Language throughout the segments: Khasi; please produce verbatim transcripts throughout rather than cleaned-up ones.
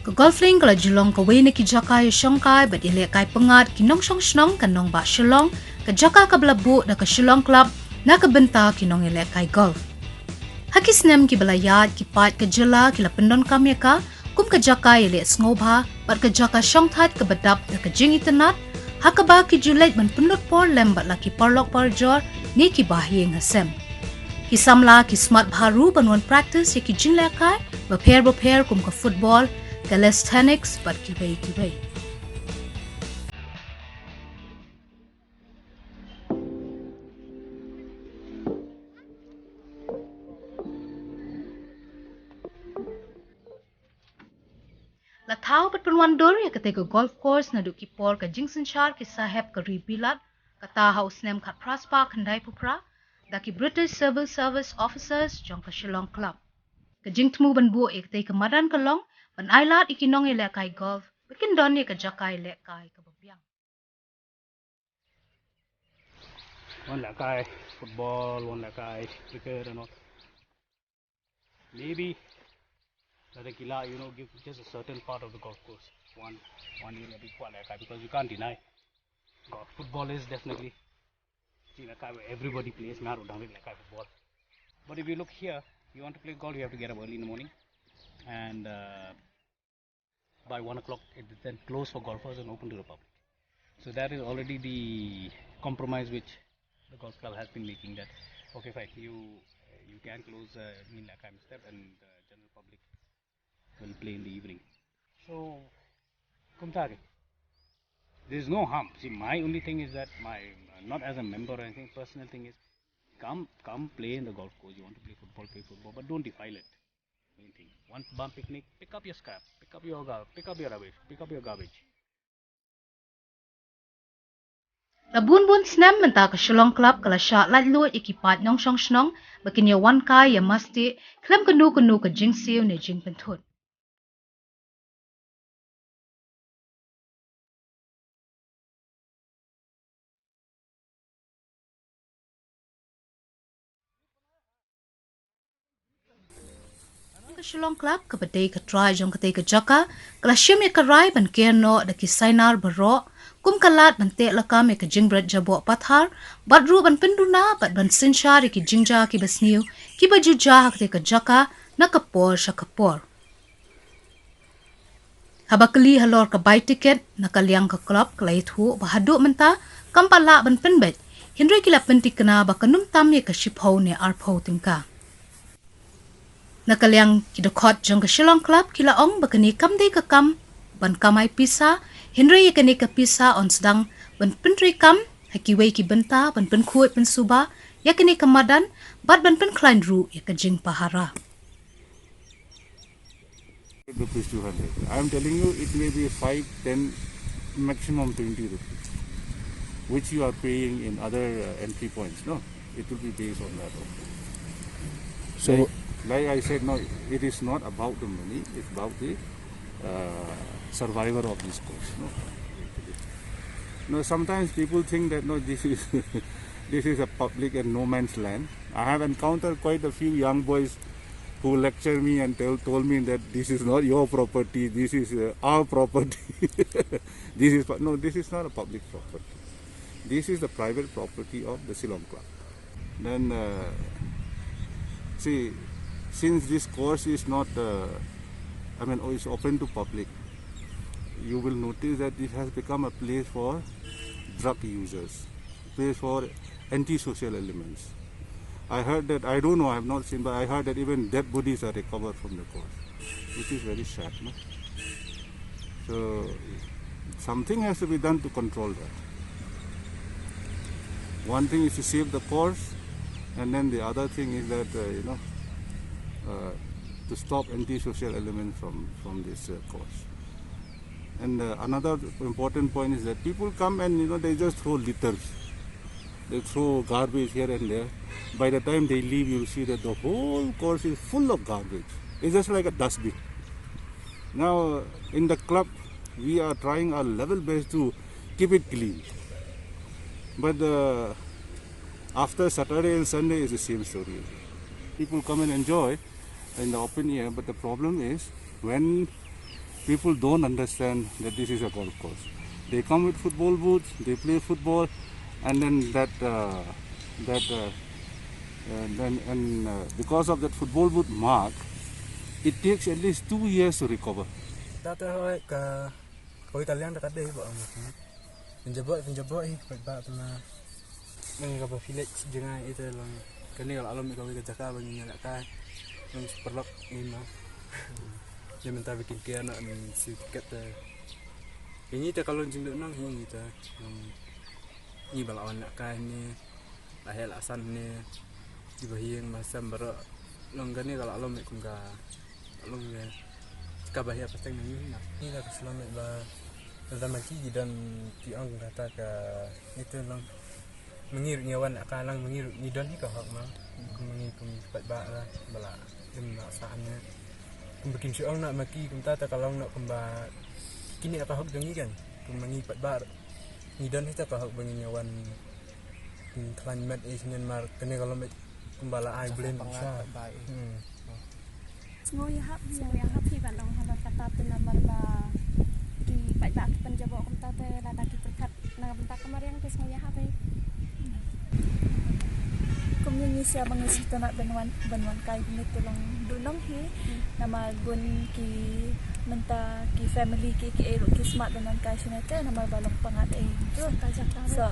Ka Golf Link ka la ju long kawei na ki jaka ïashongkai bad ïalehkai pyngngad ki nongshong shnong ka nongbah Shillong, ka jaka kaba la buh da ka Shillong Club na ka bynta ki nongïalehkai golf. Ha ki snem kiba la ïaid, ki paid ka jylla ki la pyndonkam ïa ka kum ka jaka ïaleh sngewbha bad ka jaka shongthait kaba dap da ka jingitynnad, ha kaba ki ju leit ban pynlut por lem bad la ki paralok parajor ne ki bahaïing hasem. Ki samla ki smat bha ruh ban wan practice ïa ki jinglehkai bapher bapher kum ka football, calisthenics bad kiwei kiwei. La thaw bad pynwandur ïa katei ka golf course naduh ki por ka jingsynshar ki sahep ka ri Bilat, kata ha u snem khatphra spah khyndaiphew phra, da ki British Civil Service Officers jong ka Shillong Club. Ka jingthmu ban buh ïa katei ka madan ka long ban ailad ïa ki nongïalehkai golf ba kin don ïa ka jaka ïalehkai kaba biang. Wan lehkai football, wan lehkai cricket and all. Maybe lada ki lah, you know, give just a certain part of the golf course, one, one area bad kwah lehkai, because you can't deny golf football is definitely, you know, kind of everybody plays, nga ruh dang lehkai football. But if you look here, you want to play golf, you have to get up early in the morning, and uh, by one o'clock it is then closed for golfers and open to the public. So that is already the compromise which the golf club has been making, that, okay, fine, you, you can close uh, Ngin Lehkai Mynstep and the general public will play in the evening. So, kumta ke, there is no harm. See, my only thing is that my, uh, not as a member or anything, personal thing is, come, come play in the golf course. You want to play football, play football, but don't defile it. Main thing. Once bam picnic, pick up your scrap, pick up your gar-, pick up your rubbish, pick up your garbage. La bun bun snem mynta ka Shillong Club ka la shah laitluid ïa ki paid nongshong shnong ba kin ïa wan kai ïa mastieh khlem kano kano ka jingsiew ne jingpynthut. Ka Shillong Club kaba dei ka trai jong katei ka jaka ka la shim ïa ka rai ban ker noh da ki sainar baroh, kum ka lad ban teh lakam ïa ka jingbret jaboh pathar, bad ruh ban pynduna bad ban synshar ïa ki jingjia kiba sniew kiba ju jia ha katei ka jaka na ka por sha ka por. Haba kylli halor ka bai tiket, na ka liang ka club ka la ïathuh ba haduh mynta kam pat lah ban pynbeit, hynrei ki la pynthikna ba kan ym tam ïa ka shiphew ne arphew tyngka. Na ka liang ki dkhot jong ka Shillong Club ki la ong ba kane kam dei ka kam ban kamai pisa, hynrei ïa kane ka pisa yn sdang ban pyntreikam ha kiwei ki bynta ban pynkhuid pynsuba ïa kane ka madan bad ban pynkhlaiñ ruh ïa ka jingpahara. Rupees two hundred. I am telling you, it may be five, ten, maximum twenty rupees, which you are paying in other uh, entry points. No, it will be based on that only. So, like, like I said, no, it is not about the money. It's about the uh, survival of this course. No, no. Sometimes people think that no, this is this is a public and no man's land. I have encountered quite a few young boys who lecture me and tell, told me that this is not your property, this is uh, our property. This is pu-, no, this is not a public property. This is the private property of the Shillong Club. Then, uh, see, since this course is not, uh, I mean, oh, it's open to public, you will notice that it has become a place for drug users, place for antisocial elements. I heard that, I don't know, I have not seen, but I heard that even dead bodies are recovered from the course, which is very sad, no? So, something has to be done to control that. One thing is to save the course, and then the other thing is that, uh, you know, uh, to stop antisocial elements from, from this uh, course. And uh, another important point is that people come and, you know, they just throw litters. They throw garbage here and there. By the time they leave, you'll see that the whole course is full of garbage. It's just like a dustbin. Now, in the club, we are trying our level best to keep it clean. But uh, after Saturday and Sunday, it's the same story again. People come and enjoy in the open air, but the problem is when People don't understand that this is a golf course. They come with football boots, they play football, and then that uh, that uh, and then and uh, because of that football boot mark, it takes at least two years to recover. Tata hoi ka koi ka liang da ka dei ba ang. Pinjabot pinjabot hi ka ba tama. Nang ka ba village jngai ita long kani ka la long ka wei ka jaka ba ngi la kai. Long superlok ni ma. Ni mynta ba kin kia na ni si ket ta. Ini ta ka long jingduk nang hi ta. Nang ni ba la wan la kai ni. La heh la san ni. Di ba hiang ma sam baro. Long kani ka la long me kum ka long me. Ka ba hia pateng ni na. Ni la ka slam me ba. Lada ma ki ki don ki ong kata ka itu long. Mengi ruh ngi wan ka lang mengi ruh ngi don hi ka hok ma. Mengi kum pat ba la bala im na sa ne. Kum ba kin shu ong na ma ki kum ta ta ka long na kum ba kini ka hok jong ngi kan. Kum mengi pat ba ngi don hi ta ka hok ba ngi wan. Kum klan met eh sinen mar kene ka long met kum ba la ai blen sa. Hmm. Sngew ïahap, sngew ïahap hi ban ong halor kata te namar ba ki paidbah ki pynjabok kumta te lada ki pyrkhat na ka bynta ka mariang te sngew ïahap hi. Kum ngi ngi sia ba ngi sngewtynnat ban wan ban wan kai bnit te long du nong hi. Namar bun ki mynta ki family ki ki ei ruh ki smat ban wan kai shane te namar ba long pangat ei tu. Ka jaka so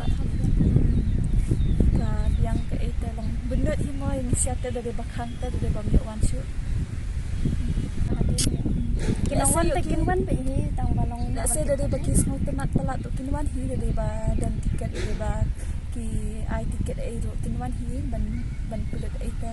ka biang ka ei te long bynnud hi mo ngi sia te da dei ba khang te da dei ba ïoh wan shuh. Kin wan te kin wan be hi tang ba long. Lehse da dei ba ki sngewtynnat palat tu kin wan hi da dei ba don tiket da dei ba ki ai tiket ei ruh kin wan hi ban ban pynlut ei te.